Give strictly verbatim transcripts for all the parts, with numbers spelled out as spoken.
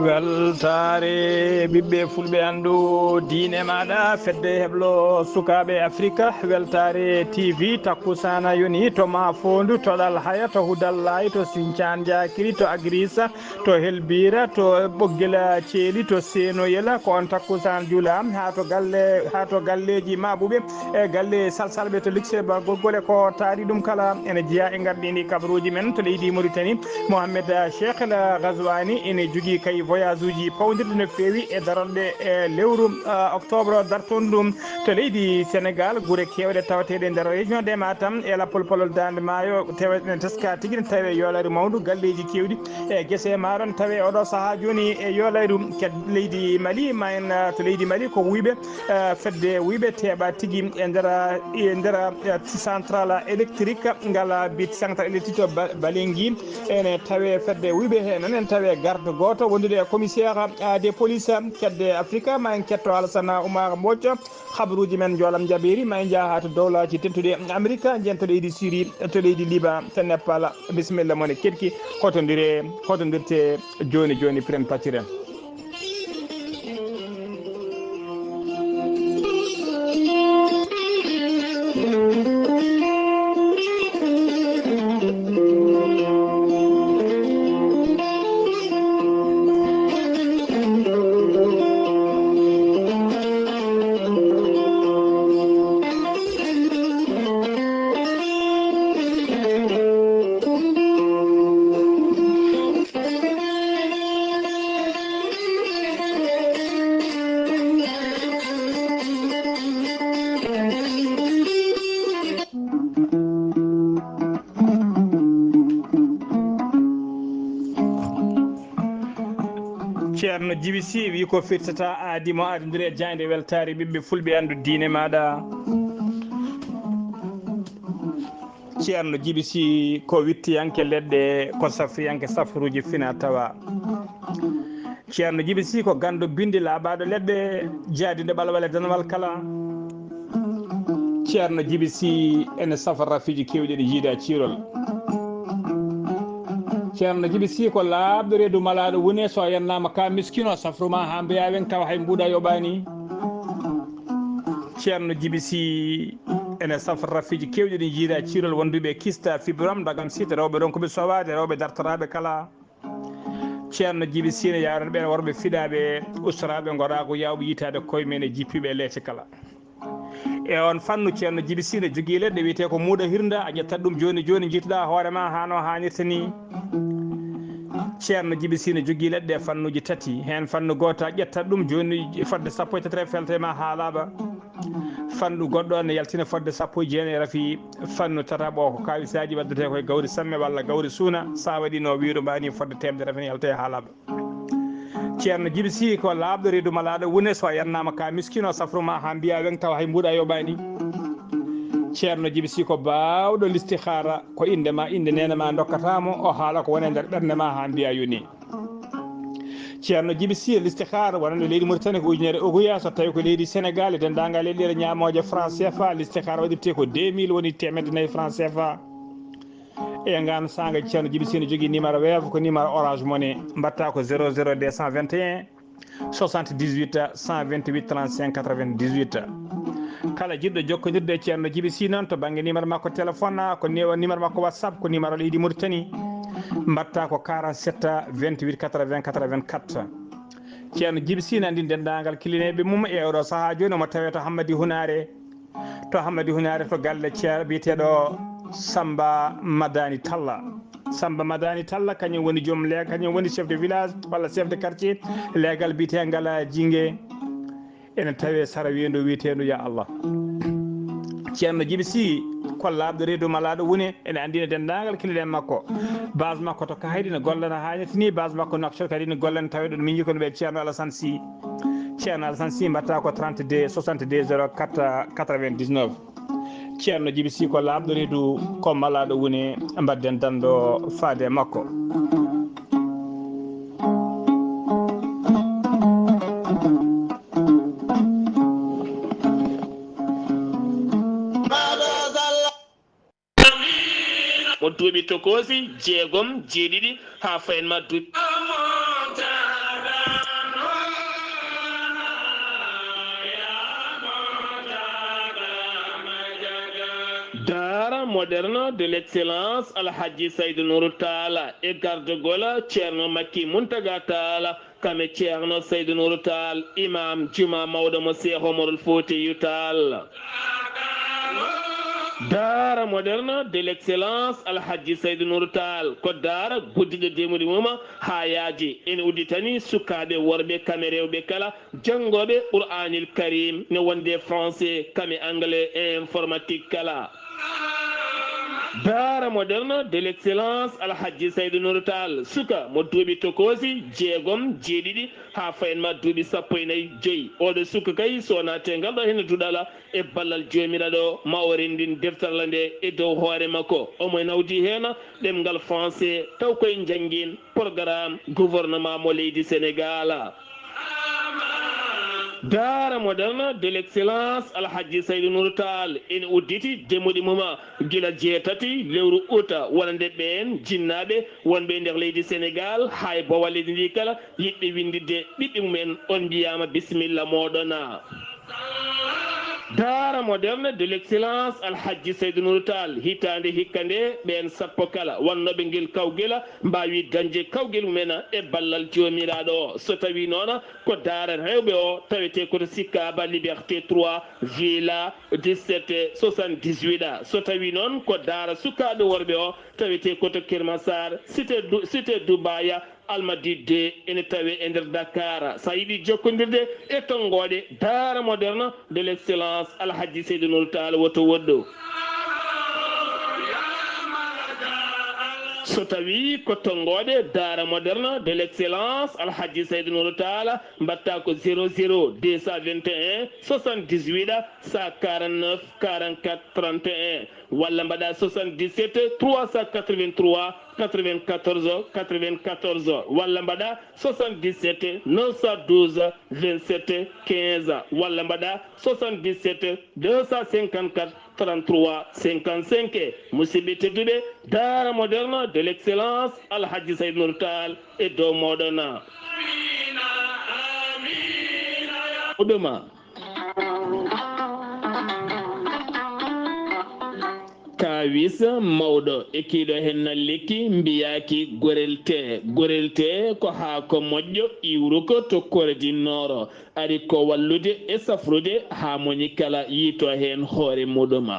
Weltaare ɓiɓɓe fulɓe anndu diine maaɗa, fedde heblo sukaaɓe Afrika, weltaare T V, takkusaana yoni to Maafoondu, to Ɗal Haya, to Hudal Laay, to Sincaan Jaakiri, to Agrisa, to Helbiira, to Ɓoggila Ceeli, to Seenoyela, ko on takkusaan jula, haa to galle, haa to galleeji Maabuɓe, e galle Salsalɓe to Likse ba Golgole, ko taari ɗum kala ene jeyaa e ngarɗi ndi kabaruuji men to leydi Mauritanie. Mohamed Cheikh El Ghazouani ene jogii kay voyage uji pawndirɗi no feewi e darorɗe e lewru, ah, octobre dartoon ɗum to leydi Sénégal, gure keewɗe tawateeɗe e nder région de Matam e lappol palol Daande Maayo, tewa ene teska tigi ne tawe yoolaaru mawndu, galleeji keewɗi e gese e maaron tawe oɗo sahaa jooni e yoolaaru. Ked-, leydi Mali, ma en, ah, to leydi Mali ko wuyɓe, eh, fedde wuyɓe teeɓa tigi e nder, e nder, eh, central électrique, ngal bit central électrique to Ba-, Balengi. Ene tawe fedde wuyɓe he noon, en tawe garde gooto wondude e commissaire, ah, de police kedde Afrique. Ma en ketto Alassane Oumar Mbodj, habaruuji men njoolam njaɓeeri. Ma en njaha to dowlaaji dentuɗi Amerique, njen to leydi Syrie, to leydi Liban, to Nepal. Bisimilla mon e keɗki, hotondire, hotondirte jooni jooni, piren patiren. Ceerno Jibi Si wi ko firtata aadi mo adondiri e jaaynde weltaare ɓiɓɓe fulɓe anndu diine maaɗa. Ceerno Jibi Si ko wittiyanke leɗɗe, ko safriyanke safruuji fina tawa. Ceerno Jibi Si ko ganndo binndi laaɓaaɗo leɗɗe, jaadinɗo ɓalwale danwal kala. Ceerno Jibi Si ene safa rafiiji keewɗi ɗi jiida ciirol. Ceerno Jibi Si ko laaɓɗo reedu malaaɗo wune, so a yannaama ka miskino, safru ma haa mbiya weŋ tawa hay mbuuɗa yoɓaani. Ceerno Jibi Si ene safa rafiiji keewɗi ɗi jiida ciirol, wonduɓe kista fibrom, dagam site, rewɓe ronkuɓe sowaade, rewɓe dartoraaɓe kala. Ceerno Jibi Si ne yaaran ɓeen worɓe fiɗaaɓe, ustoraaɓe ngoraagu yaawɓe yitaade koye men e jippiiɓe e leece kala. E oon fannu, Ceerno Jibi Si ne jogii leɗɗe wiyetee ko muuɗa hirnda, a ƴettat ɗum jooni jooni, njiituɗaa hoore ma haa no haanirta ni. Ceerno Jibi Si ne jogii leɗɗe e fannuuji tati. Heen fannu gooto, a ƴettat ɗum jooni fodde sappo e tati, felte ma haa laaɓa. Fannu goɗɗo ne yaltina fodde sappo e jeenayi rafi. Fannu tataɓo o ko kawisaaji waddetee koye gawri samme walla gawri suuna, sa waɗi no wiiru mbaani fodde teemedere rafi ne yaltee haa laaɓa. Ceerno Jibi Si ko laaɓɗo reedu malaaɗo wune, so a yannaama ka miskino, safru ma haa mbiya weŋ tawa hay mbuuɗa yoɓaani. Ceerno Jibi Si ko baawɗo listihaara, ko innde ma, innde neene ma ndokkata mo, o haala ko woni e nder ɓernde ma haa mbiya yoni. Ceerno Jibi Si, listihaara wonande leydi Mauritanie ko ujunere oguya, so tawi ko leydi Sénégal e denndaangal leyɗeele ñaamooje franc C F A, listihaara waɗirte ko deux mille woni teemedde nayi franc C F A. E ngaan saanga, Ceerno Jibi Si ne jogii numéro Wave, ko numéro Orange Money, mbaɗta ko zéro zéro deux cent vingt et un, soixante-dix-huit, cent vingt-huit, trente-cinq, quatre-vingt-dix-huit. Kala jiɗɗo jokkondirde e Ceerno Jibi Si noon to bannge numéro makko téléphone, ko ni-, numéro makko WhatsApp, ko numéro leydi Mauritanie, mbaɗta ko quarante-sept, vingt-huit, quatre-vingts, quatre-vingt-quatre. Ceerno Jibi Si ne anndi denndaangal kilineeɓe mum e oɗo sahaa jooni, omo tawee to Hammadi Hunaare. To Hammadi Hunaare, to galle ceer-, biyeteeɗo Samba Madani Talla. Samba Madani Talla, kañum woni joom le-, kañum woni chef de village walla chef de quartier, leegal biyeteengal Jinge. Ene tawee sara weendu wiyeteendu Ya Allah. Ceerno Jibi Si, ko laaɓɗo reedu malaaɗo wune, ene anndina denndaangal kiliɗen makko. Base makko to Kahayɗi ne gollana haa ñetti ni, base makko Nouakchott kadi ne gollana, taweɗon miñi kono ɓe Ceerno Alassane Sy. Ceerno Alassane Sy, mbaɗta ko trente-deux soixante-deux zéro quatre quatre-vingt-dix-neuf. Ceerno Jibi Si ko laaɓɗo reedu, ko malaaɗo wune, mbaɗden danndo faade e makko. Mo duuɓi tokoosi jeegom, jeeɗiɗi, haa fayen ma duuɓi. Moderno de l'excellence Alhaji Saydou Nourou Tall e gardagol Ceerno Makki Muntaga Tall, kame Ceerno Saydou Nourou Tall, imam juma mawɗo mo Cheikh Omarul Foutiyou Tall. Daara Moderno de l'excellence Alhaji Saydou Nourou Tall ko daara guddiɗo demuɗi muma haa yaaji. Ene udditani sukaaɓe worɓe kame rewɓe kala janngooɓe Qur'aanil Kariim, ne wonde français, kame anglais e informatique kala. Daara Moderno de l'excellence Alhaji Saydou Nourou Tall, suka mo duuɓi tokoosi jeegom, jeeɗiɗi haa fayin ma duuɓi sappo e nayi, joyi. Oɗo suka kay, so wonaa te ngal ɗo hene duɗala e ballal Joomiraaɗo, ma o renndin deftarla nde e dow hoore makko. Omo nawdi heen ɗemngal français, taw koye njanngin programme gouvernement mo leydi Sénégal. Daara Moderno de l'excellence Alhaji Saydou Nourou Tall ene udditi demuɗi muma gila jeetati lewru uta, wonande ɓeen jinnaaɓe wonɓe e nder leydi Sénégal, haa e boowal leydi ndi kala, yiɗɓe winnditde ɓiɓɓe mumen, on mbiyaama bisimilla mooɗon. Daara Moderne de l'excellence Alhaji Saydou Nourou Tall, hitaande hikka nde, ɓeen sappo kala wannooɓe ngel kawgel mbaawi dañde kawgel mumen e ballal Joomiraaɗo o. So tawii noon ko daara rewɓe o, tawetee ko to Sicap Liberté trois, Villa dix-sept soixante-dix-huit. So tawii noon ko daara sukaaɓe worɓe o, tawetee ko to Keur Massar, cité Du-, cité Dubaï, Almadies deux, ene tawee e nder Dakar. So a yiɗi jokkondirde e tonngooɗe Daara Moderne de l'excellence Alhaji Seydou Nour Tall, woto woɗɗo. So tawii ko tonngooɗe Daara Moderne de l'excellence Alhaji Seydou Nour Tall, mbaɗtaa ko zéro zéro deux cent vingt et un soixante-dix-huit cent quarante-neuf quarante-quatre trente et un, walla mbaɗaa soixante-dix-sept trois cent quatre-vingt-trois quatre-vingt-quatorze quatre-vingt-quatorze, walla mbaɗaa soixante-dix-sept neuf cent douze vingt-sept quinze, walla mbaɗaa soixante-dix-sept deux cent cinquante-quatre trente-trois cinquante-cinq. Musidɓe tedduɓe, Daara Moderne de l'excellence Alhaji Saydou Nour Tall e dow mooɗon. Ɗuma. Kaawis mawɗo e kiiɗo heen na lekki mbiyaaki gorel tee. Gorel tee ko haako moƴƴo iwruko to Corée du Nord. Ari ko wallude e safrude haa moñi kala yiito heen hoore muɗum.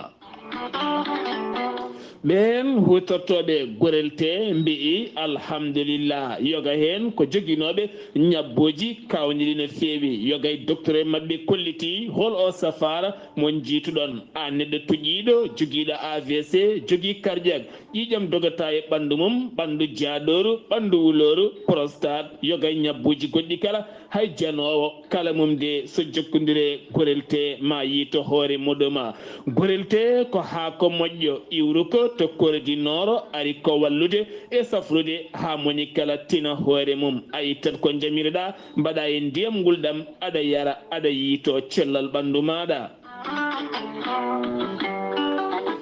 Ɓeen huutortooɓe gorel tee mbi'i, alhamdulillah, yoga heen ko joginooɓe ñabbuuji kaawniiɗi no feewi. Yoga e docteur maɓɓe kollitii hol oo safaara mo njiituɗon. Aan neɗɗo tuƴiiɗo, jogiiɗo A V C, jogii cardiaque, ƴiiƴam dogata e ɓanndu mum, ɓanndu jaaɗooru, ɓanndu wulooru, prostate, yoga e ñabbuuji goɗɗi kala, hay janoowo kala mum de so jokkondire gorel tee ma yiito hoore muɗum. Gorel tee ko haako moƴƴo iwruko to Corée du Nord, ari ko wallude e safrude haa moñi kala tina hoore mum. A ittat ko njamiroɗaa, mbaɗaa e ndiyam ngulɗam, aɗa yara, aɗa yiito cellal ɓanndu maaɗa.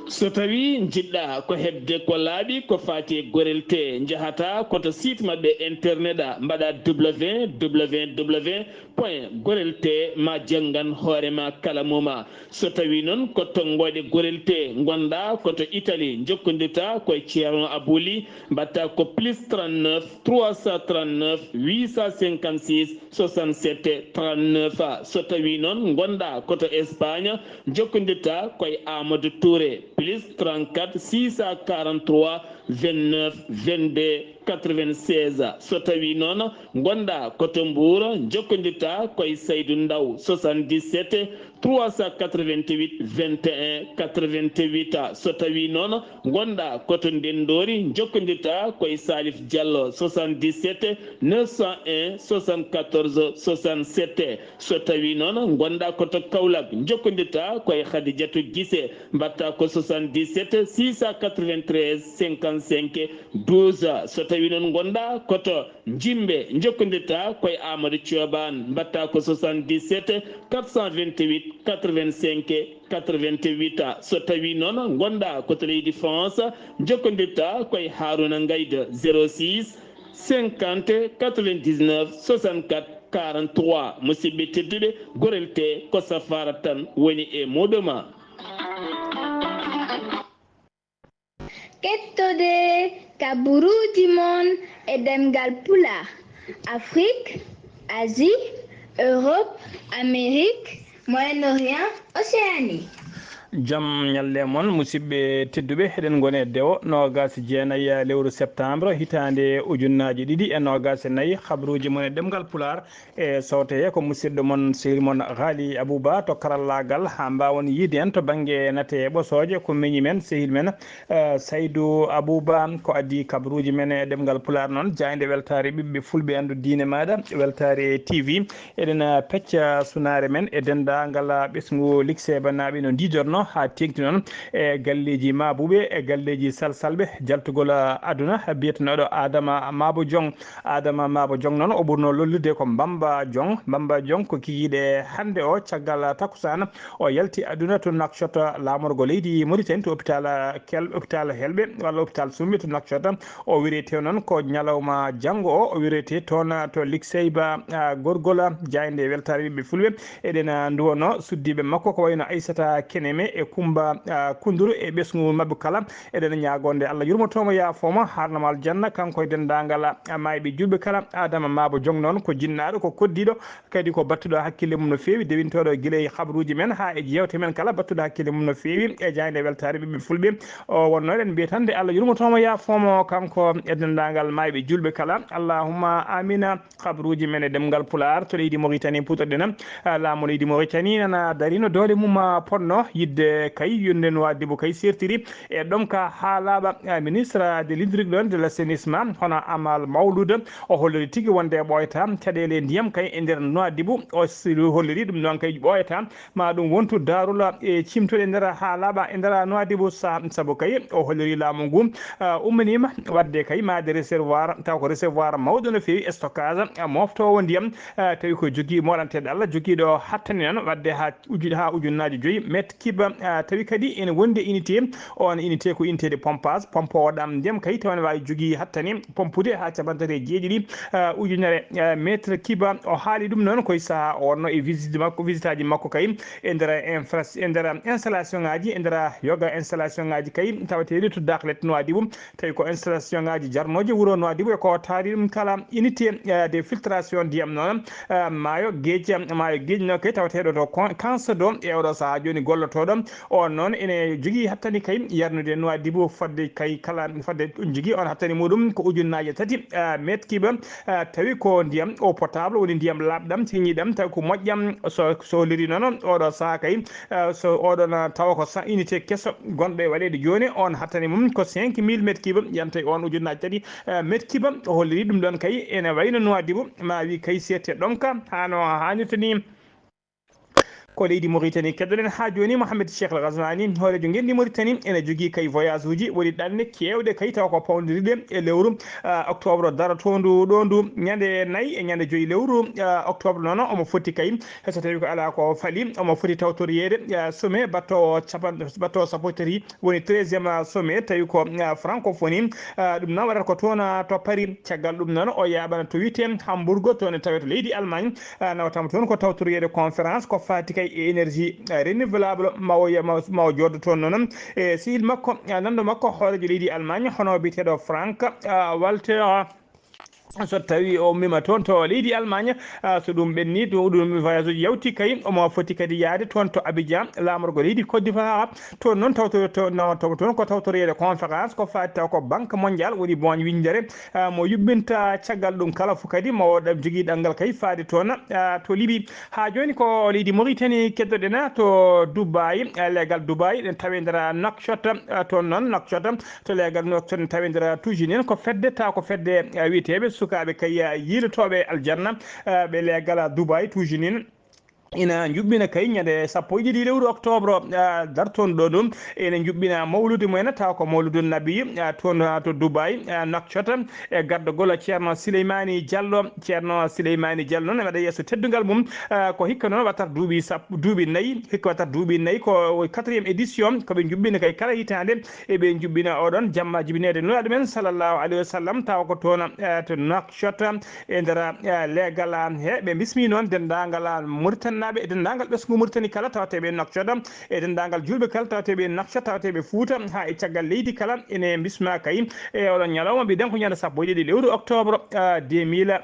So tawii njiɗɗaa ko heɓde ko laaɓi ko faati e gorel tee, njahataa ko to site maɓɓe internet a, mbaɗaa W W W point gorel tee ma janngan hoore ma kala mum. So tawii noon ko tonngooɗe gorel tee ngonɗaa ko to Italie, njokkondirtaa ko e Ceerno Abuli, mbaɗtaa ko plus trente-neuf trois cent trente-neuf huit cent cinquante-six soixante-sept trente-neuf. So tawii noon ngonɗaa ko to Espagne, njokkondirtaa ko e Amadou Touré, plus trente-quatre six cent quarante-trois vingt-neuf vingt-deux quatre-vingt-seize. So tawii noon ngonɗaa ko to Mbuur, njokkondirtaa ko e Saydou Ndaw, soixante-dix-sept trois cent quatre-vingt-huit vingt et un quatre-vingt-huit. So tawii noon ngonɗaa ko to Ndenndoori, njokkondirtaa ko e Salif Diallo, soixante-dix-sept neuf cent un soixante-quatorze soixante-sept. So tawii noon ngonɗaa ko to Kaolack, njokkondirtaa ko e Khadijatou Guissé, mbaɗtaa ko soixante-dix-sept six cent quatre-vingt-treize cinquante-cinq douze. So tawii noon ngonɗaa ko to Njimbe, njokkondirtaa ko e Amadou Thioban, mbaɗtaa ko soixante-dix-sept quatre cent vingt-huit quatre-vingt-cinq quatre-vingt-huit. So tawii noon ngonɗaa ko to leydi France, njokkondirtaa ko e Harouna Ngaïda, zéro six cinquante quatre-vingt-dix-neuf soixante-quatre quarante-trois. Musidɓe tedduɓe, gorel tee ko safaara tan woni e muɗum. Kettode kaburuuji mon e ɗemngal Pulaar, Afrik, Asie, Europe, Amérique, Moyen-Orient, Océanie. Jam ñalle mon, musidɓe tedduɓe, eɗen ngoni e dewo noogaas e jeenayi lewru septembre, hitaande ujunnaaji ɗiɗi e noogaas e nayi. Habruuji mon e ɗemngal Pulaar e sowtoye ko musidɗo mon, sehil mon Ghali Abouba to karallaagal, haa mbaawon yiide en to bannge nate e ɓosooje. Ko miñi men, sehil men, eh, Saydu Abouba, ko adii kabruuji men e ɗemngal Pulaar noon. Jaaynde weltaare ɓiɓɓe fulɓe, anndu diine maaɗa, weltaare T V. Eɗen, eh, pecca sunaare men e denndaangal, eh, ɓesngu Likseebanaaɓe no ndiidorno haa teeŋti noon e galleeji maabuɓe, e galleeji salsalɓe, jaltugol, eh, aduna, biyetenooɗo Adama Maabo Jong. Adama Maabo Jong noon, o ɓurno lollude ko Mbamba Jong. Mbamba Jong ko kikiiɗe hannde o, caggal takkusaan, o yalti aduna to Nouakchott, laamorgo leydi Mauritanie, to hôpital Kel-, hôpital Helɓe walla hôpital Sumbe to Nouakchott. O wirete noon ko ñalawma janngo o, o wirete toon to Likseyba, ah, Gorgola, jaaynde weltaare ɓiɓɓe fulɓe. Eɗen, ah, nduwano suddiiɓe makko ko wayno Aissata Keneme e Kumba, ah, Kunduru e ɓesngu maɓɓe kala. Eɗen ñaagonde Allah yurmotomo, yaafomo, harnamo aljanna, kanko e denndaangal, ah, maayɓe julɓe kala. Adama Maabo Jong noon ko jinnaaɗo, ko koddiiɗo, kadi ko battuɗo hakkille mum no feewi, dewintooɗo gila e habruuji men haa e jeewte men kala, battuɗo hakkille mum no feewi e jaaynde weltaare ɓiɓɓe fulɓe. O wonno eɗen mbiya tan nde Allah yurmotomo, yaafomo, kanko e denndaangal maayɓe julɓe kala. Allahumma amina. Habruuji men e ɗemngal Pulaar to leydi Mauritanie puɗɗoɗen. Ah, laamu leydi Mauritanie nana darino doole mum, ah, ponno yidde kay yonde Nouadhibou kay sertiri e ɗomka haa laaɓa. Ah, ministre de l'Hydraulique ɗon de l'assainissement, hono Amal Mawluda, o holliri tigi wonde ɓooyata caɗeele ndiyam kay e nder Nouadhibou. O si-, holliri ɗum noon kay ɓooyata ma ɗum wontu daarula e cimtuɗe nder haa laaɓa e nder Nouadhibou. Sa-, sabu kay o holliri laamu ngu, ah, umminima wadde kay maade réservoir, taw ko réservoir mawɗo no feewi, stockage, ah, moftoowo ndiyam, ah, tawi ko jogii moɗanteeɗo Allah, jogiiɗo hattani noon wadde haa uju-, haa ujunnaaji joyi mètre cube, ah, tawi kadi ene wondi e unité, on unité ko unité de pompage, pompoowo ɗam ndiyam kay tawa ne waawi jogii hattani pompude haa cappanɗe tati e jeeɗiɗi, ah, ujunere, ah, mètre cube. O haali ɗum noon koye sahaa o wonno e visite makko, visitaaji makko kay e nder infras-, e nder installation ngaji, e nder yoga installation ngaji kay tawateeɗi to Dakhlet Nouadhibou, tawi ko installation ngaji jarnoji wuro Nouadhibou e ko taari ɗum kala unité, eh, de filtration ndiyam noon, eh, maayo geej, maayo geej no kay tawateeɗo to Con-, Kansedo e oɗo sahaa jooni gollotooɗo. On noon ene jogii hattani kay yarnude Nouadhibou fodde kay kala, fodde ɗum jogii on hattani muɗum ko ujunnaaje tati, eh, mètre cube, eh, tawi ko ndiyam eau potable, woni ndiyam laaɓɗam, siñiiɗam, tawi ko moƴƴam. So, so holliri noon oɗo sahaa kay, eh, so oɗon, eh, tawa ko sa-, unité keso gonɗo e waɗeede jooni, on hattani mum ko cinq mille mètre cube, yanta e on ujunnaaje tati, eh, mètre cube. O holliri ɗum ɗon kay ene wayno Nouadhibou, ma wi kay seette ɗomka haa no haanirta ni. Ko leydi Mauritanie keddoɗen haa jooni. Mohamed Cheikh El Ghazouani, hooreejo ngenndi Mauritanie, ene jogii kay voyage uji, woni ɗanne keewɗe kay tawa ko pawndiriɗe e lewru, ah, octobre darotoondu ɗo ndu, ñande nayi e ñande joyi lewru, ah, octobre noon omo foti kay, so tawi ko alaa ko fali, omo foti tawtoriyeede, ah, sommet battoowo capan-, battoowo sappo e tati, woni treizième sommet, tawi ko, ah, francophonie. Ah, ɗum noon waɗata ko toon, ah, to Paris. Caggal ɗum noon o yaaɓana to wiyetee Hamburgo, toon ne tawee to leydi Allemagne. Ah, nawatama toon ko tawtoriyeede conférence ko faati kay e énergie, ah, renouvelable. Ma o ya-, ma, ma o jooɗo toon noon e sehil makko, ah, nanndo makko hooreejo leydi Allemagne, hono biyeteeɗo Frank, ah, Walter. So tawi o ummima toon to leydi Allemagne, ah, so ɗum ɓenni, ɗum, ɗum voyage uji yawti kay, omo foti kadi yaade toon to Abidjan, laamorgo leydi Côte d'Ivoire. Toon noon tawto-, to-, no, to-, toon ko tawtoriyeede conférence ko faati taw ko Banque Mondiale woni booñ winndere, ah, mo yuɓɓinta caggal ɗum kala fof kadi mo ɗam jogii ɗanngal kay faade toon, ah, to Libi. Haa jooni ko leydi Mauritanie keddoɗen to Dubai, ah, leegal Dubai, ɗen tawi nder Nouakchott, ah, toon noon Nouakchott, to leegal Nouakchott tawi nder Toujinin, ko fedde, taw ko fedde, eh, wiyeteeɓe sukaaɓe kay, eh, yiilotooɓe aljanna, eh, ɓe leegal Dubai Toujinin. Ina njuɓɓina kay ñande sappo e ɗiɗi lewru octobre, eh, dartoondu ɗo ɗum. Ene njuɓɓina mawlude mumen, taw ko mawludu nabi, eh, toon, eh, to Dubai, eh, Nouakchott, e gardagol Ceerno Sileymani Diallo. Ceerno Sileymani Diallo noon waɗa yeeso teddungal mum, eh, ko hikka noon wattata duuɓi sappo, duuɓi nayi, hikka wattata duuɓi nayi ko quatrième édition, ko ɓe njuɓɓina kay kala hitaande. Eɓe njuɓɓina oɗon jamma jibineede Nulaaɗo men sallallahu alayhi wa sallam, tawa ko toon, eh, to Nouakchott, e nder, eh, leegal, eh, he ɓe bismi noon denndaangal, eh, Mauritanie e denndaangal ɓesngu Mauritanie kala, tawateeɓe Nouakchott, e denndaangal juulɓe kala, tawateeɓe Nouakchott, tawateeɓe Fuuta, haa e caggal leydi kala, ene mbismaa kay e oɗon ñalawma, mbiɗen ko ñande sappo e ɗiɗi lewru octobre, ah, deux mille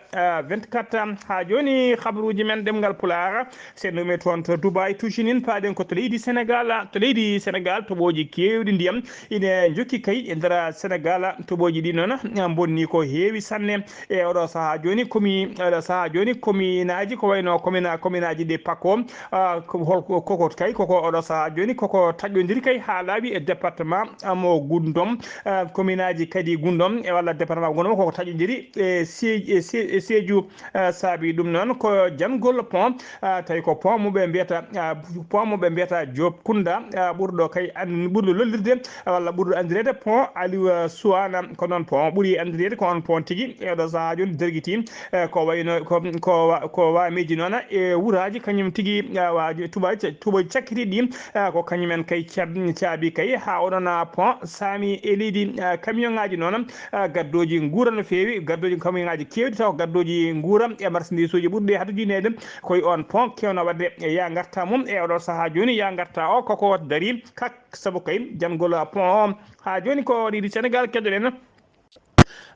vingt-quatre. Haa jooni, habruuji men ɗemngal Pulaar, so en umii toon to Dubaï, Tushinin, paaɗen ko to leydi Senegal. To leydi Senegal, toɓooji keewɗi ndiyam ine njokki kay e nder Senegal. Toɓooji ɗi noon, ah, mbonni ko heewi sanne. E oɗo sahaa jooni, komi, oɗo sahaa jooni, kominaaji ko wayno komina-, kominaaji ɗi Pako, ah, ko, hol ko, koko kay, koko oɗo sahaa jooni, koko taƴondiri kay haa laaɓi e département, ah, mo Gundom, ah, kominaaji kadi Gundom, e walla département Gundom, koko taƴondiri e Se-, e Se-, e Sédhiou, ah, saabi ɗum noon ko jangol pont, ah, tawi ko pont mo ɓe mbiyata, ah, pont mo ɓe mbiyata Diop Kounda, ah, ɓurɗo kay an-, ɓurɗo lollirde, walla ɓurɗo anndireede pont Aliou, eh, Souane. Ko noon pont ɓuri anndireede, ko on pont tigi. E oɗo sahaa jooni dergiti, eh, ko wayno ko, ko wa-, ko waameeji noon e wuraaji kañum tigi, eh, waaji tuba-, tubaji cakkitiiɗi ɗi, eh, ko kañum en kay cab-, caabi kay haa oɗon, ah, pont saami e leydi, eh, camion ŋaaji noon, eh, gaddooji nguura no feewi, gaddooji camion ŋaaji keewɗi taw gaddooji nguura e marchandise uji ɓurɗi haɗujineede koye on pont kewno waɗde e ya ngarta mum e oɗo sahaa jooni ya ngarta o koko dari kak. Sabu kay jangol pont o. Haa jooni ko leydi Senegal keɗoɗen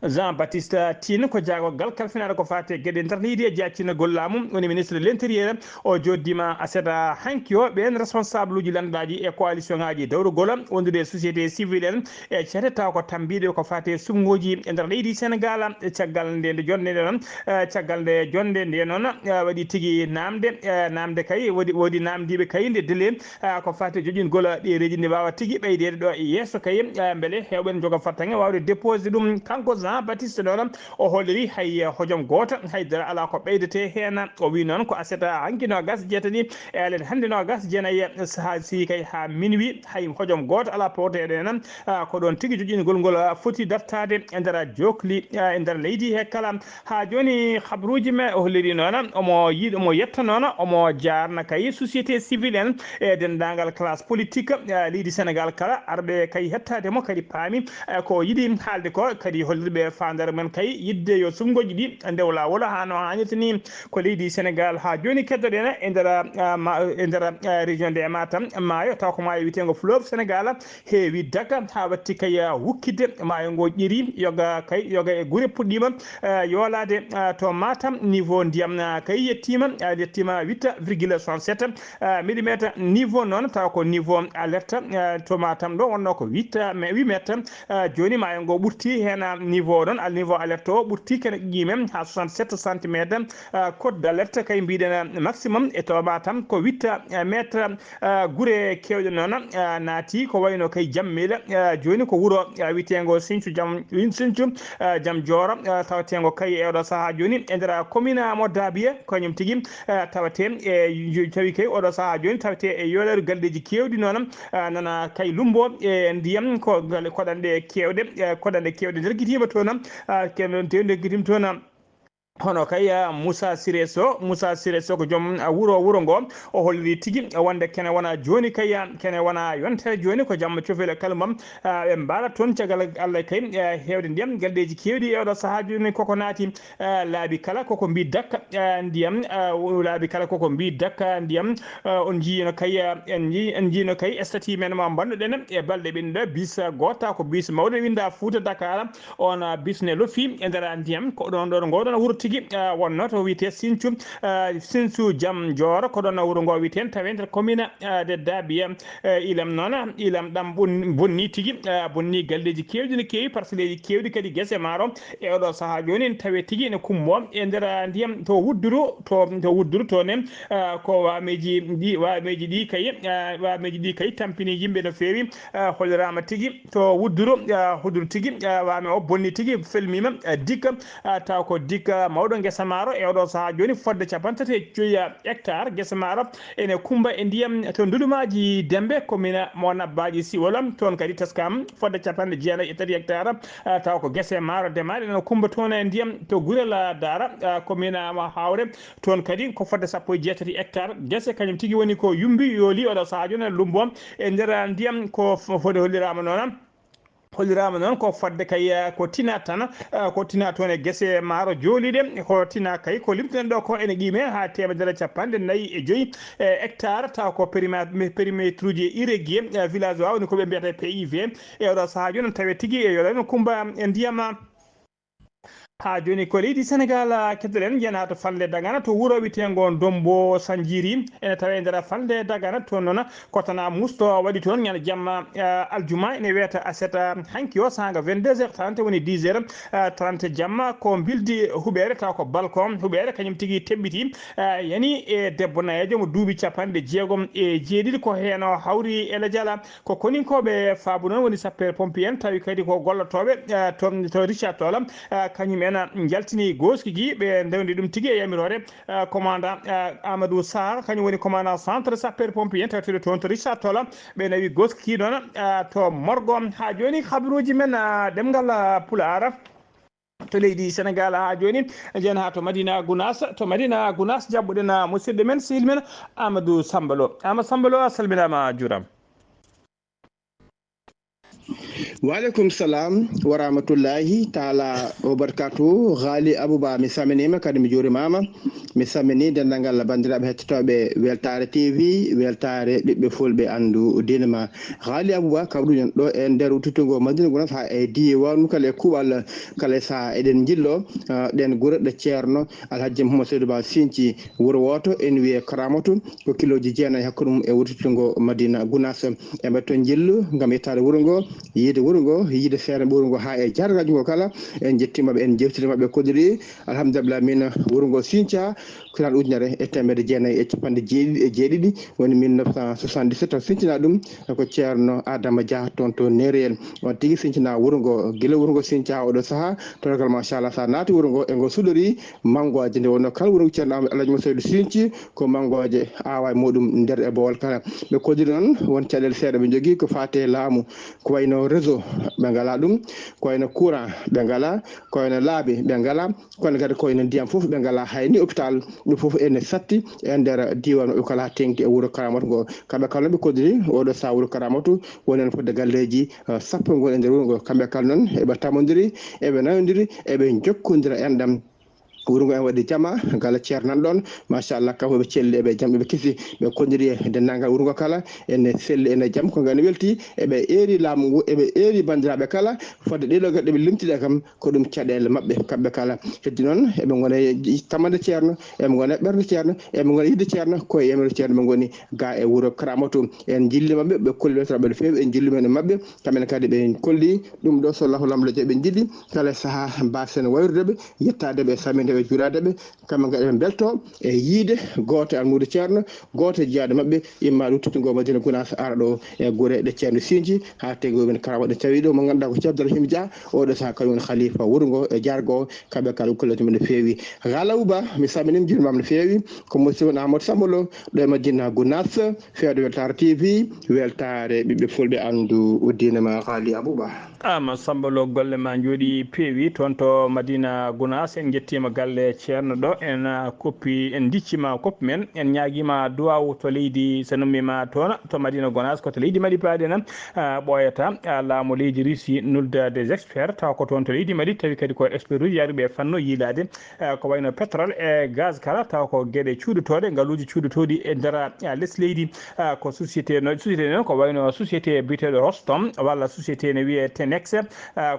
Jean Baptiste Tine, ko jaagorgal kalfinaaɗo ko faati e geɗe nder leydi e jaacinagol laamu, woni ministre de l'intérieur. O jooɗdiima aset hanki o ɓeen responsable uji lanndaaji e coalition ŋaaji dawrugol, wondude e société civile en e ceede taw ko tambiiɗe ko faati e suɓngooji e nder leydi Senegal. E caggal nde, nde jonnde nde noon, eh, caggal nde jonnde nde noon, eh, waɗi tigi naamde, eh, naamde kay, woodi, woodi naamdiiɓe kay nde délai, ah, ko faati e joƴƴingol ɗereeji ndi waawa tigi ɓeydeede ɗo e yeeso kay, ah, mbele heewɓe ne njoga fartaŋŋe waawde déposé ɗum. Kanko Jean Baptiste noon o holliri hay hojom gooto, hay dara alaa ko ɓeydetee heen. O wiyi noon ko aset hanki noogas e jeetati e alet hannde noogas e jeenayi, sahaa si kay haa minuit, hay hojom gooto alaa poteeɗo heen. Ah, ko ɗoon tigi joƴƴingol ngol, ah, foti dartaade e nder jookli, ah, e nder leydi he kala. Haa jooni, habruuji men o holliri noon, omo yiɗ-, omo yetta noon, omo jaarna kay société civile en e denndaangal classe politique, eh, leydi Senegal kala, arɓe kay hettaade mo, kadi paami, eh, ko yiɗi haalde ko, kadi hollirɓe faandaare men kay yiɗde yo suɓngooji ɗi ndew laawol haa no haanirta ni. Ko leydi Senegal haa jooni keddoɗen e nder, ah, ma-, e nder, ah, région de Matam, maayo, taw ko maayo wiyeteengo fleuve Senegal, heewi daga haa watti kay, ah, wukkitde. Maayo ngo ƴiiri yoga kay, yoga e gure puɗɗiima, eh, yoolaade, eh, to Matam. Niveau ndiyam, eh, kay yettiima, eh, yettiima huit virgule soixante-sept, eh, millimétre. Niveau noon taw ko niveau alerte, eh, to Matam ɗo wonno ko huit, eh, mais huit mètre. Eh, jooni maayo ngo ɓurti heen, eh, niveau ɗon, al niveau alerte o ɓurti kene ƴiimen haa soixante-sept centimètre. Eh, code d'alerte kay mbiɗen, eh, maximum e to Matam ko huit, eh, mètre. Ah, gure keewɗe noon, ah, naati ko wayno kay Jammel, ah, jooni ko wuro, ah, wiyeteengo Sinthiou Jam, Sinthiou, ah, Jam Jooro, ah, taweteengo kay e oɗo sahaa jooni e nder commune mo Dabiya, ko kañum tigi, ah, tawetee e, tawi kay oɗo sahaa jooni tawetee e yoolaaru galleeji keewɗi noon, ah, nana kay Lumbo e ndiyam ko gal-, koɗanɗe keewɗe, eh, koɗanɗe keewɗe ndergitiima toon, ah, ke-, ndergitiima toon. Hono kay, ah, Moussa Siré Sow, Moussa Siré Sow ko joom, ah, wuro, wuro ngo. O holliri tigi, ah, wonde kene wona jooni kay, ah, kene wona yontere jooni, ko jamma cofel e kalmam, ah, ɓe mbaala toon caggal Allah kay, ah, heewde ndiyam, galleeji keewɗi e oɗo sahaa jooni koko naati, ah, laabi kala koko mbi dakka, ah, ndiyam, ah, laabi kala koko mbi dakka ndiyam, ah, on njiino kay, ah, en nji-, en njiino kay statut men mo mbannuɗen e balɗe ɓennuɗe, bis gooto ko bis mawɗo winnda Fuuta Dakar, on, ah, bis ne lofi e nder ndiyam. Ko ɗon ɗon ngoɗon wuro tigi, ah, wonno to wiyetee Sinthiou, ah, Sinthiou Jam Jooro, ko ɗon wuro ngo wiyetee tawi nder commune, ah, de Dabiya. Eh, ilam noon, ilam ɗam bonni tigi, ah, bonni galleeji keewɗi no keewi, parcelleeji keewɗi kadi gese maaro. E oɗo sahaa jooni tawi tigi ene kumbo e nder, ah, ndiyam to Wudduru, to, to Wudduru to ne, ah, ko waameeji ɗi, waameeji ɗi kay, ah, waameeji ɗi kay tampini yimɓe no feewi. Ah, holliraama tigi to Wudduru, ah, Wudduru tigi, ah, waame o bonni tigi, felmiima, ah, dikka, ah, taw ko dikka mawɗo ngesa maaro e oɗo sahaa jooni fodde capanɗe tati e joyi, ah, hectare ngesa maaro ene kumba e ndiyam to Ndulumaaji Dembe, commune mo Nabbaaji Siwol. Toon kadi teskaama fodde capanɗe jeenayi e tati hectare, ah, taw ko gese maaro demaaɗe ene kumba toon e ndiyam to Gurel, ah, Daara, ah, commune mo Hawre. Toon kadi ko fodde sappo e jeetati hectare gese, kañum tigi woni ko yumbi, yooli oɗo sahaa jooni e Lumbo e nder ndiyam. Ko f-, fodde holliraama noon. Holliraama noon ko fodde kay, eh, ko tina tan, eh, ko tina toon e gese maaro jooliiɗe, ko tina kay ko limtuɗen ɗo ko ene qiimee haa teemedere capanɗe nayi e joyi, eh, hectare, taw ko périma-, périmètre uji irréguier, eh, village o woni ko ɓe mbiyata P I V. E oɗo sahaa jooni, tawi tigi e yoɗano Kumba e ndiyam. Haa jooni ko leydi Senegaal, ah, keddoɗen, njiyen haa to falnde Dagana, to wuro wiyeteengo Dombo Sanjiri. Ene tawee e nder falnde Dagana, toon noon ko tana musto waɗi toon ñande jamma, ah, aljuma, ene wiyata aset, ah, hanki o, saanga vingt-deux heures trente, woni dix heures, ah, trente jamma, ko mbildi huɓeere, taw ko balcon huɓeere, kañum tigi teɓɓiti, ah, yani e debbo nayeejo mo duuɓi capanɗe jeegom e jeeɗiɗi, ko heen o hawri e lajal. Ko koninkooɓe faabu noon woni sapeur pompier en, tawi kadi ko gollotooɓe, eh, to, to Richard Toll, eh, kañum en njaltini gooski ki, ɓe ndewni ɗum tigi e yamiroore, eh, commandant, eh, Amadou Sarr, kañum woni commandant centre sapeur pompier en, tawteeɗo toon to Richard Toll. Ɓe nawi gooski ki noon, eh, to morgo. Haa jooni, kabaruuji men, eh, ɗemngal, eh, Pulaar to leydi Senegaal. Haa jooni, njeyen haa to Madina Gunaas. To Madina Gunaas, jaɓɓuɗen, ah, musidɗo men, sehil men, Amadou Samba Lo. Amadou Samba Lo, a salminaama, a juuraama. Waaleykum salam wa rahmatullahi taala wa barakatuhu. Ghali Abouba, mi salminiima, kadi mi juurimaama. Mi salminii denndaangal banndiraaɓe hettotooɓe Weltaare T V, Weltaare ɓiɓɓe fulɓe anndu diine ma. Ghali Abouba, kabaruuji ɗo e nder wuttutugol Madina Gunaas haa e diiwaan kala e kuuɓal kala e sahaa. Eɗen njillo, ah, ɗeen gure ɗe Ceerno Alhaji Mouhamadou Seydou Ba Sinci, wuro wooto, ene wiyee Karamatu, ko kilooji jeenayi hakkunde mum e wuttutugol Madina Gunaas. E mbaɗi toon njillu ngam yettaade wuro ngo, yiide wuro ngo, yiide seeɗa wuro ngo haa e jaargaaji ngo kala. En njettiima ɓe, en njewtiima ɓe, koɗiri. Alhamdulillah, min wuro ngo Sinca, ko hitaande ujunere e teemedde jeenayi e capanɗe jeeɗiɗi e jeeɗiɗi, woni mille neuf cent soixante-dix-sept, o sincinaa ɗum ko Ceerno Adama Dia toon to Neriyel. On tigi sincinaa wuro ngo, gila wuro ngo Sinca oɗo sahaa, torgal machallah, so a naati wuro ngo, e ngo suɗori manngooje. Nde wonnoo kala wuro ngo Ceerno Ahmad Alhaji Moussa Seydou Sinci, ko manngooje aawaa e muɗum nder e boowal kala. Ɓe koɗiri noon, won caɗeele seeɗa ɓe njogii, ko faati e laamu, ko wayno réseau, ɓe ngalaa ɗum, ko wayno courant, ɓe ngalaa, ko wayno laabi, ɓe ngalaa, kono kadi ko wayno ndiyam fof ɓe ngalaa, hay ni hôpital, ɗum fof ene satti e nder diiwaan maɓɓe kala, teeŋti e wuro Karamatu ngo. Kamɓe kala ɓe koɗiri oɗo sahaa wuro Karamatu, woni heen fodde galleeji, eh, sappo ngoni e nder wuro ngo. Kamɓe kala noon eɓe tamondiri, eɓe nawondiri, eɓe njokkondira enɗam. Wuro ngo en waɗi jama, gala ceernan ɗoon, machallah, kam ko ɓe celli, eɓe jam, eɓe kisi, ɓe koɗiri e denndaangal wuro ngo kala, ene selli, ene jam, ko ngani welti, eɓe eeri laamu ngu, eɓe eeri banndiraaɓe kala, fodde ɗeɗo geɗe ɓe limtiɗe kam, ko ɗum caɗeele maɓɓe, kamɓe kala. Heddi noon, eɓe ngona e tamande ceerno, eɓe ngona e ɓernde ceerno, eɓe ngona e yidde ceerno, ko e yamiroore ceerno ɓe ngoni, ga e wuro Karamatu. En njilli maɓɓe, ɓe kolli weltanaɓe no feewi, en njilli men e maɓɓe, kamɓe kadi ɓe kolli ɗum ɗo, so Allahu lamɗo jaɓi, ɓe njilli kala sahaa, mbaasen wayrude ɓe, yettaade ɓe, salminde ɓe, juuraade ɓe, kamɓe kadi ɓe mbelto e yiide gooto e almuudo ceerno, gooto e jiyaaɗo maɓɓe, imma ɗum tottungo Madina Gunaas, ara ɗo e gure ɗe ceerno Sinci, haa teŋgo men Karamatu, ɗo tawi ɗo mo ngannduɗaa ko Ceerno Abdourahim Dia, oɗo sahaa kañum woni khalifa wuro ngo e jaargo, kamɓe kala ko kolli men no feewi. Ghali Abouba, mi salminiima, juurimaama no feewi, ko musidɗo mon Amadou Samba Lo, ɗo e Madina Gunaas, fewndo Weltaare T V, weltaare ɓiɓɓe fulɓe anndu diine ma, Ghali Abouba. Amadou Samba Lo, golle ma njooɗi, peewi toon to Madina Gunaas. En njettiima galle ceerno ɗo, en, ah, koppi, en ndicciima koppi men, en ñaagiima duwaawu to leydi, so nummiima toon to Madina Gunaas, ko to leydi Mali paaɗen, ah, ɓooyata, ah, laamu leydi Russie nulda des experts, taw ko toon to leydi Mali, tawi kadi ko expert uji yaaruɓe e fannu yiilaade, eh, ko wayno pétrole e gaz kala, taw ko geɗe cuuɗotooɗe, ngaluuji cuuɗotooɗi e nder, eh, les leydi, eh, ko société no, société noon ko wayno société biyeteeɗo Rostom walla société ne wiyee Tenex, eh,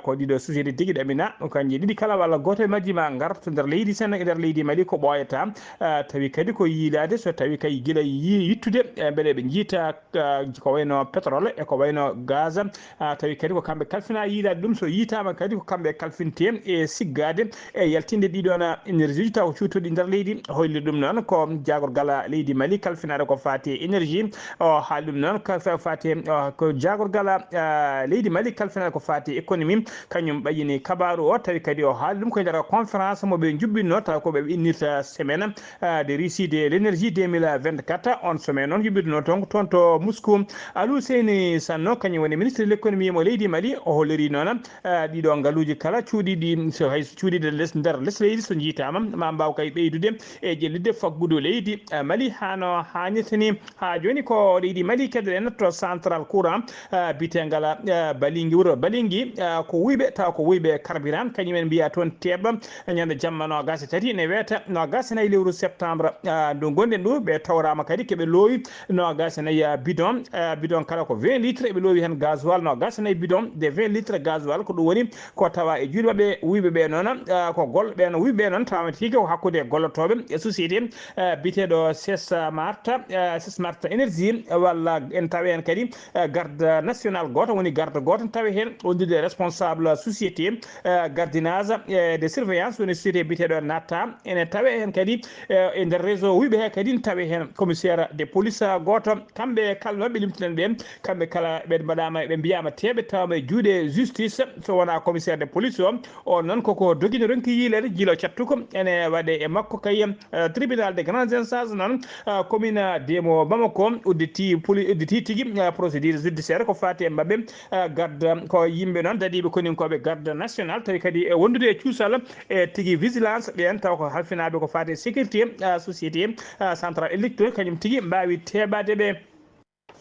ko ɗiɗo société tigi ɗamina, kanji ɗiɗi kala walla gooto e majji ma ngar to nder leydi Sen-, nder leydi Mali ko ɓooyata, eh, tawi kadi ko yiilaade so tawi kay gila yi-, yittude, eh, mbeɗa ɓe njiita, eh, ko wayno pétrole e ko wayno gaz, ah, tawi kadi ko kamɓe kalfina yiilaade ɗum. So yiitaama kadi ko kamɓe kalfinte e siggaade e yaltinde ɗiɗon énergie ji taw ko cuutoɗi nder leydi. Hoyli ɗum noon ko jaagorgal leydi Mali kalfinaade ko faati e énergie. O haali ɗum noon ko fa-, faati, o, ko jaagorgal, ah, leydi Mali kalfinaade ko faati e économie. Kañum ɓayyini kabaaru o, tawi kadi o haali ɗum ko e nder conférence mo ɓe njuɓɓinno, taw ko ɓe innirta semaine, ah, de réussite de l'énergie deux mille vingt-quatre. On sommet noon yuɓɓiduno toon, toon to Moscou. Alou Seyni Sanno, kañum woni ministre de l'économie mo leydi Mali, o holliri noon, ah, ɗiɗo ngaluuji kala cuuɗiiɗi, so hay so cuuɗiiɗi les, nder les leydi, so njiitaama, ma mbaaw kay ɓeydude e ƴellitde faggudu leydi, ah, Mali hano haanirta ni. Haa jooni ko leydi Mali keddoɗen to central courant, ah, biyeteengal, ah, Balingi wuro Lingi, ah, ko wuyɓe, tawa ko wuyɓe carburant, kañum en mbiya toon teeɓa. Ñande jamma noogaas e tati ne weeta noogaas e nayi lewru septembre, ah, ndu gonɗen ndu, ɓe tawraama kadi keɓe loowi noogaas e nayi, ah, bidon, ah, bidon kala ko vingt litres, eɓe loowi heen gasoil noogaas e nayi bidon de vingt litres gasoil, ko ɗum woni ko tawa e juuɗe maɓɓe. Wuyɓe ɓe noon, ah, ko gol ɓe no wuyɓe ɓe noon, tawama tigi ko hakkude gollotooɓe e société, ah, biyeteeɗo Sesmart, ah, Sesmart Énergie, walla en tawi heen kadi, eh, garde national gooto, woni garde gooto, tawi heen o wondude responsable société, eh, gardiennage, eh, de surveillance, woni société biyeteeɗo Natta. Ene tawi heen kadi, eh, e nder réseau wuyɓe he kadi ne tawi heen commissaire de police, eh, gooto. Kamɓe kala noon ɓe limtuɗen ɓeen, kamɓe kala ɓe mbaɗaama, ɓe mbiyaama teeɓe tawama e juuɗe justice, so wonaa commissaire de police o. On noon koko dogino ronki yiileede jilo cattuko ene waɗe e makko kay, eh, tribunal de grande instance noon, eh, commune de mo Bamako udditi poli-, udditi tigi, eh, procédure judiciaire ko faati e maɓɓe, eh, garde ko yimɓe noon dadiiɓe koninkooɓe garde national tawi kadi e wondude e cuusal e tigi vigilance ɓeen taw ko halfinaaɓe ko faati e sécurité, eh, société, eh, centrale électrique kañum tigi mbaawi teeɓaade ɓe.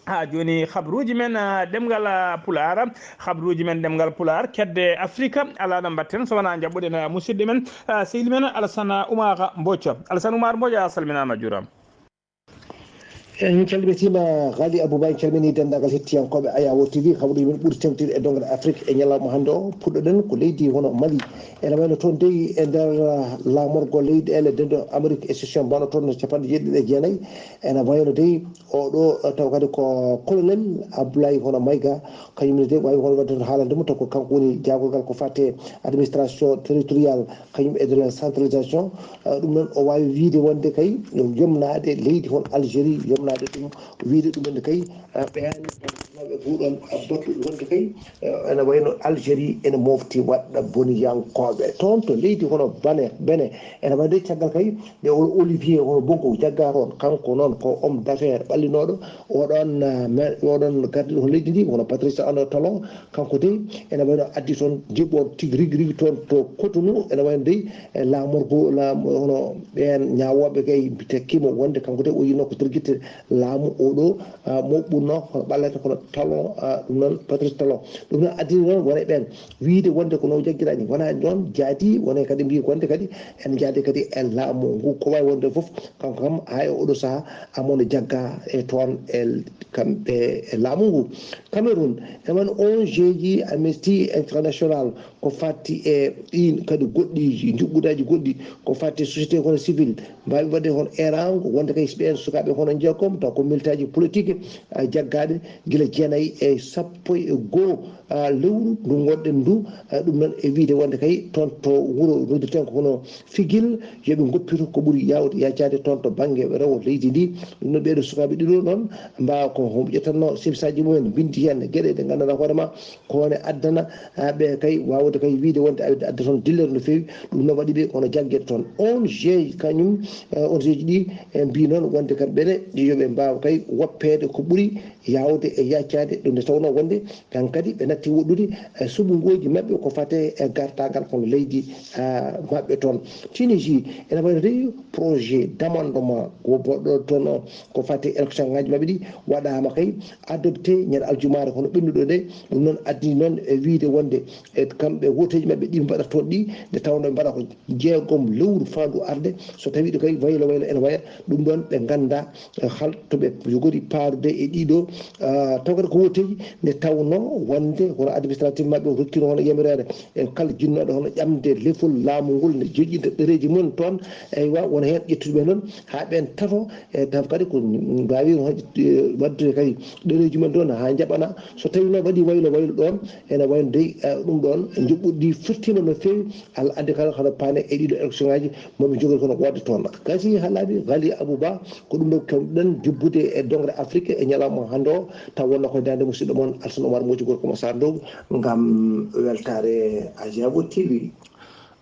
Haa jooni, habruuji men, ah, ɗemngal, ah, Pulaar, habruuji men ɗemngal Pulaar, kedde Afrika, alaa no mbaɗten so wonaa njaɓɓuɗen, ah, musidɗo men, ah, sehil men Alassane Oumar Mbodj. Alassane Oumar Mbodj, a salminaama, a juuraama. En calmitiima, Ghali Abouba, en calminii denndaangal hettiyankooɓe Ayawo T V, habruuji men ɓuri teeŋtude e doŋngal Afrik e ñalawma hannde o. Puɗɗoɗen ko leydi hono Mali. Ene wayno toon dey e nder, ah, laamorgo leyɗeele denɗo Amérique e session mbano toon no capanɗe jeeɗiɗi e jeenayi. Ene wayno dey Oɗo, eh, taw kadi ko colonel Abdoulaye hono Maïga, kañum ne de waawi hono waɗde haalande mo, taw ko kanko woni jaagorgal ko faate administration territoriale, kañum e de la centralisation. Eh, ɗum noon o waawi wiyde wonde kay yomnaade leydi hono Algérie, yomnaade ɗum, wiyde ɗum wonde kay, eh, ɓeen, ɓe ɗum ɗoon, eh, batu wonde kay, eh, ene wayno Algérie ene mofti waɗɗa boniyankooɓe. Toon to leydi hono Bane, Bene, ene waɗde caggal kay, nde o Olivier hono Bongo jagga toon, kanko noon ko homme d'affaires ɓallinooɗo, oɗon, eh, me-, oɗon gardiɗo hono leydi ndi, hono Patrice Talon, kanko dey, ene wayno addi toon jiɓɓo tigi rigi rigi toon to Cotonou, ene wayno dey, e laamorgo, laam-, hono ɓeen ñaawooɓe kay, tekkimo wonde kanko dey o yino ko tergitte laamu oɗo, ah, mo ɓurno, kono ɓallata kono Talon, ah, ɗum noon Patrice Talon. Ɗum noon addini noon wona e ɓeen wiyde wonde ko no jaggiraani, wona e noon jaadi, wona kadi mbiyi wonde kadi en jaadi kadi e laamu ngu. Ko waawi wonde fof, kanko kam haa e oɗo sahaa amono jagga e toon e kamɓe e laamu ngu. Cameroun, e man O N G ji Amnesty International, ko fatti e ɗiin kadi goɗɗiiji, njuɓɓudaaji goɗɗi, ko fatti e société hono civil, mbaawi waɗde hono eeraango, wonde kay so ɓeen sukaaɓe hono njeegom, taw ko militaaji politique, ah, jaggaaɓe gila jeenayi e sappo e goo, ah, lewru ndu ngonɗen ndu, ah, ɗum noon e wiyde wonde kay toon to wuro noddirten ko hono Figil, yo ɓe ngoppito ko ɓuri yaawde yaajaade toon to bannge rewo leydi ndi. Ɗum noon ɓeeɗo sukaaɓe ɗiɗo noon mbaawa ko homo ƴettatno service aji mumen, mbinndi heen geɗe ɗe nganndanɗaa hoore ma ko ne addana, ah, ɓe kay waawde kay wiyde wonde aɗa adda toon dillere no feewi. Ɗum noon waɗi ɓe kono jaggeede toon. O N G kañum, eh, O N G ji ɗi, eh, mbiyi noon wonde kamɓe ne yo ɓe mbaaw kay woppeede ko ɓuri yaawde e yaajaade ɗum nde tawnoo wonde kan kadi ɓe natti woɗɗude e suɓngooji maɓɓe ko fate e gartaangal kono leydi, ah, maɓɓe toon. Tunisie ene waɗi dey projet d'amendement ko boɗɗo toon o ko fate élection ngaji maɓɓe ɗi waɗaama kay adopté ñande aljumaare kono ɓennuɗo nde. Ɗum noon addi noon e wiyde wonde e kamɓe wooteeji maɓɓe ɗi mbaɗata toon ɗi nde tawnoo ɓe mbaɗa ko jeegom lewru faandu arde. So tawii ɗo kay waylo waylo ene waya, ɗum ɗoon ɓe ngannda, eh, hol to ɓe njogori paarude e ɗiɗo, ah, taw kadi ko wooteeji nde tawnoo wonde kono administratif maɓɓe o rokkino hono yamireede e kala jinnooɗo hono ƴamde lefol laamu ngol ne joƴƴinta ɗereeji mum toon. Eywa, wona heen ƴettuɓe noon haa ɓeen tato, e taw kadi ko mbaawi hono, eh, waɗde kadi ɗereeji mum toon haa njaɓana. So tawii noon waɗi waylo waylo ɗoon, ene wayno dey, eh, ɗum ɗoon njuɓɓudi firtiima no feewi. Allah addi kala hono paane e ɗiɗo élection ngaji mo ɓe njogori kono waɗde toon. Gasi haa laaɓi, Ghali Abouba, ko ɗum ɗo keewɗen jubbude e doŋre Afrique e ñalawma hannde o, taw wonno koye daande musidɗo mon Alsan Omar Moƴƴi Gorko mo Sarr Ndow ngam weltaare Ajabo T V.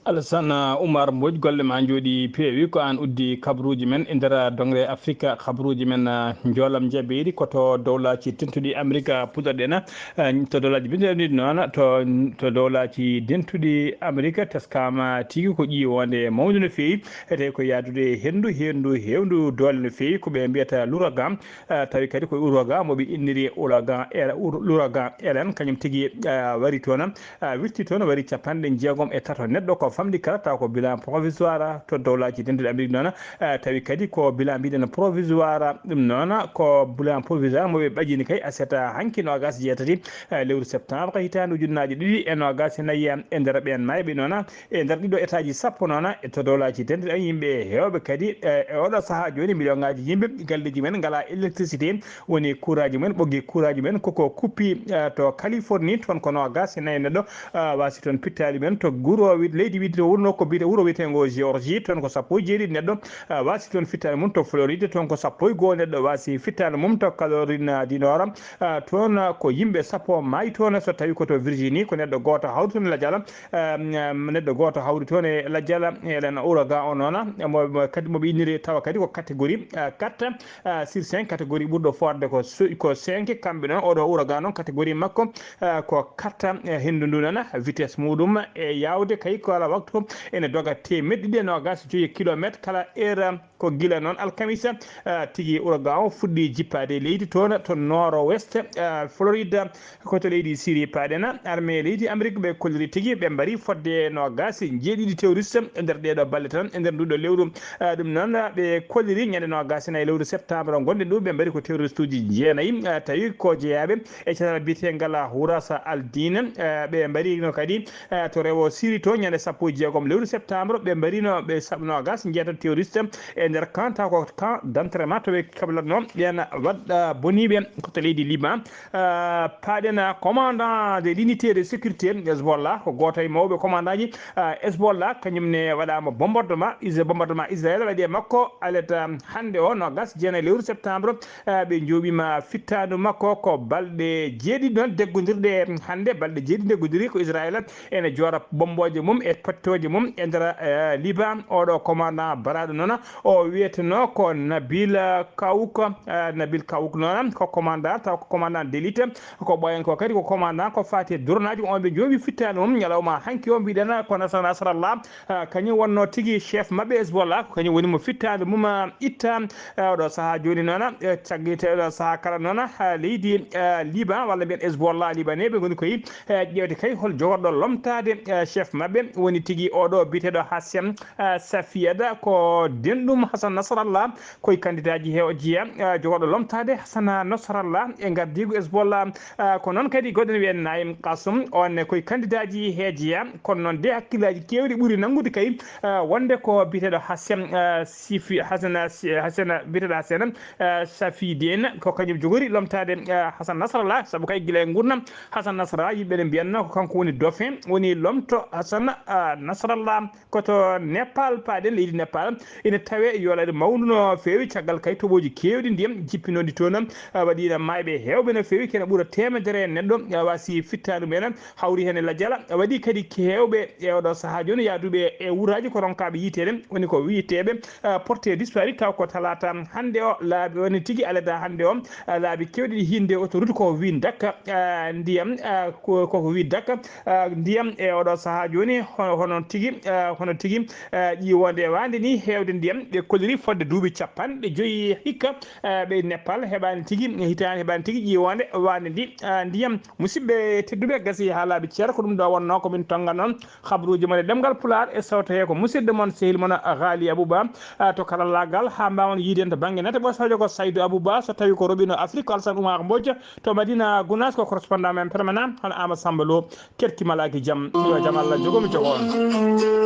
Alassane Oumar Mbodj, golle ma njooɗi peewi. Ko aan uddi kabaruuji men e nder dongre Afrika. Kabaruuji men, ah, njoolam njabeeri ko to dowlaaji dentuɗi Amerika puɗɗorɗen, ah, to dowlaaji dentuɗi noon, to, to dowlaaji dentuɗi Amerika teskaama tigi ko ƴiiwoonde mawnde no feewi, e tawi ko yahdude henndu, henndu heewndu doole no feewi, ko ɓe mbiyata l'ouragan, ah, tawi kadi ko ouragan mo ɓe inniri ouragan Hel-, our-, l'ouragan Helen, kañum tigi, ah, wari toon, ah, wirti toon, wari capanɗe jeegom e tato neɗɗo, ko famɗi kala, taw ko bilan provisoire to dowlaaji dentuɗi Amerik noon, ah, tawi kadi ko bilan mbiɗen provisoire, ɗum noon ko bilan provisoire mo ɓe ɓajini kay aset hanki noogas e jeetati, ah, lewru septembre hitaande ujunnaaje ɗiɗi e noogas e nayi e nder ɓeen maayɓe noon, e nder ɗiɗo etaaji sappo noon, e to dowlaaji dentuɗi yimɓe heewɓe kadi, e, e oɗo sahaa jooni, miliyoŋaaji yimɓe galleeji men ngalaa électricité, woni kuuraaji men, ɓoggi kuuraaji men koko kuppi, eh, to Californie, toon ko noogas e nayi neɗɗo, eh, waasi toon pittaali men, to guro wi-, leydi wiide to wuro nokko biyete-, wuro wiyeteengo Géorgie, toon ko sappo e jeeɗiɗi neɗɗo, eh, waasi toon fittaali mum, to Floride, toon ko sappo e goo neɗɗo waasi fittaali mum, to Caroline du Nord, eh, toon ko yimɓe sappo maayi toon, so tawi ko to Virginie, ko neɗɗo gooto hawri toon e lajal, eh, neɗɗo gooto hawri toon e lajal, enen ouragan o noon, mo, mo kadi mo ɓe inniri tawa kadi ko catégorie, eh, quatre, ah, sur cinq, catégorie ɓurɗo fodde ko su-, ko cinq. Kamɓe noon, oɗo ouragan noon, catégorie makko, ah, ko quatre, eh, henndu ndu noon, vitesse muɗum e yawde kay ko ala waktu ene doga teemeɗɗe ɗiɗi e noogas e joyi kilometre kala heure. Ko gila noon alkamisa, ah, tigi ouragan o fuɗɗi jippaade e leydi toon to nord-ouest, ah, Florida. Ko to leydi Syrie paaɗen, armée leydi Amérique ɓe kolliri tigi, ɓe mbari fodde noogas e jeeɗiɗi terroriste e nder ɗeeɗo balɗe tan, e nder nduɗo lewru. Ah, ɗum noon, ɓe kolliri ñande noogas e nayi lewru septembre ngonɗen ɗo, ɓe mbari ko terroriste uji jeenayi, ah, tawi ko jeyaaɓe e catal biyeteegal Hurasa al Din. Ah, ɓe mbarino kadi, ah, to rewo Syrie to ñande sappo e jeegom lewru septembre, ɓe mbarino ɓe sab-, noogas e jeetati terroriste e nder camp, taw ko camp d'entraînement to ɓe kablatno ɓeen waɗ-, ah, boniiɓe ko to leydi Liban. Ah, paaɗen, ah, commandant de l'unité de sécurité Hezbollah, ko gooto e mawɓe commandant ji, ah, Hezbollah, kañum ne waɗaama bombardement, Is-, bombardement Israël waɗi e makko alet, ah, hannde o, noogas e jeenayi lewru septembre, ah, ɓe njooɓiima fittaandu makko ko balɗe jeeɗiɗi noon deggondirɗe hannde, balɗe jeeɗiɗi deggondirii ko Israël ene joora bombooje mum e pottooje mum e nder, eh, Liban. Oɗo commandant baraaɗo noon, o wiyeteno ko Nabil Kaouk, eh, Nabil Kaouk noon ko commandant, taw ko commandant d'élite, ko ɓooyen ko kadi ko commandant ko faati e drone aji, on ɓe njooɓi fittaandu mum ñalawma hanki o, mbiɗen ko Nasra Nasrallah, eh, kañum wonno tigi chef maɓɓe Hezbollah, ko kañum woni mo fittaandu mum, eh, itta, eh, oɗo sahaa jooni noon, eh, caggi te oɗo sahaa kala noon, eh, leydi, eh, Liban walla mbiyen Hezbollah libanais ɓe ngoni koye, eh, ƴeewde kay hol jogorɗo lomtaade, eh, chef maɓɓe woni tigi oɗo biyeteeɗo Hassem, eh, Safiyada, ko denɗum Hassan Nasrallah, koye candidat ji he o jeeya, eh, jogorɗo lomtaade Hassan Nasrallah e ngardiigu Hezbollah. Eh, ko noon kadi goɗɗo ne wiyee Naim Kasum, on ne koye candidat ji he jeeya, kono noon de hakkillaaji keewɗi ɓuri nanngude kay, eh, wonde ko biyeteeɗo Hassem, eh, Sifi, Hassan, eh, Si-, Hassan, biyeteeɗo Hassan, eh, Safi Dieng, ko kañum jogori lomtaade, eh, Hassan Nasrallah, sabu kay gila e ngurnam Hassan Nasrallah, yimɓe ne mbiyanno ko kanko woni dauphin, woni lomto Hassan, eh, Nasrallah. Ko to Nepal paaɗen, leydi Nepal ina tawee yoolaaɗo mawndu no feewi, caggal kay toɓooji keewɗi ndiyam jippinooɗi toon, ah, waɗi ina maayɓe heewɓe no feewi, kene ɓura teemedere e neɗɗo, ah, waasi fittaandu mumen, hawri heen e lajal. Waɗi kadi heewɓe e oɗo sahaa jooni yahduɓe e wuraaji ko ronkaaɓe yiyteede, woni ko wiyeteeɓe, ah, porté disparu, taw ko talaata hannde o laabi woni tigi alada hannde o, ah, laabi keewɗi ɗi hinnde autoroute ko wii dakka, ah, ndiyam, ah, ko, koko wii dakka, ah, ndiyam e oɗo sahaa jooni, hono, hono tigi, ah, hono tigi, ah, ƴiiwoonde waande ni heewde ndiyam, ɓe kolliri fodde duuɓi capanɗe joyi hikka, ah, ɓe Nepal heɓaani tigi, hitaande heɓaani tigi ƴiiwoonde waande ndi, ah, ndiyam. Musidɓe tedduɓe, gasi haa laaɓi cer, ko ɗum ɗo wonnoo ko min tonnga noon. Habruuji mon e ɗemngal Pulaar e sawto hee ko musidɗo mon, sehil mon, Ghali Abouba, ah, to karallaagal, haa mbaawon yiiden to bannge nate ɓosoojo ko Saydou Abouba, so tawii ko roɓino Afrique ko Alassane Oumar Mbodj, to Madina Gounass ko correspondant men permanent, hono Ama Samba Lo, kerki malaaki jam, yo jam Allah jogo mi jogo on.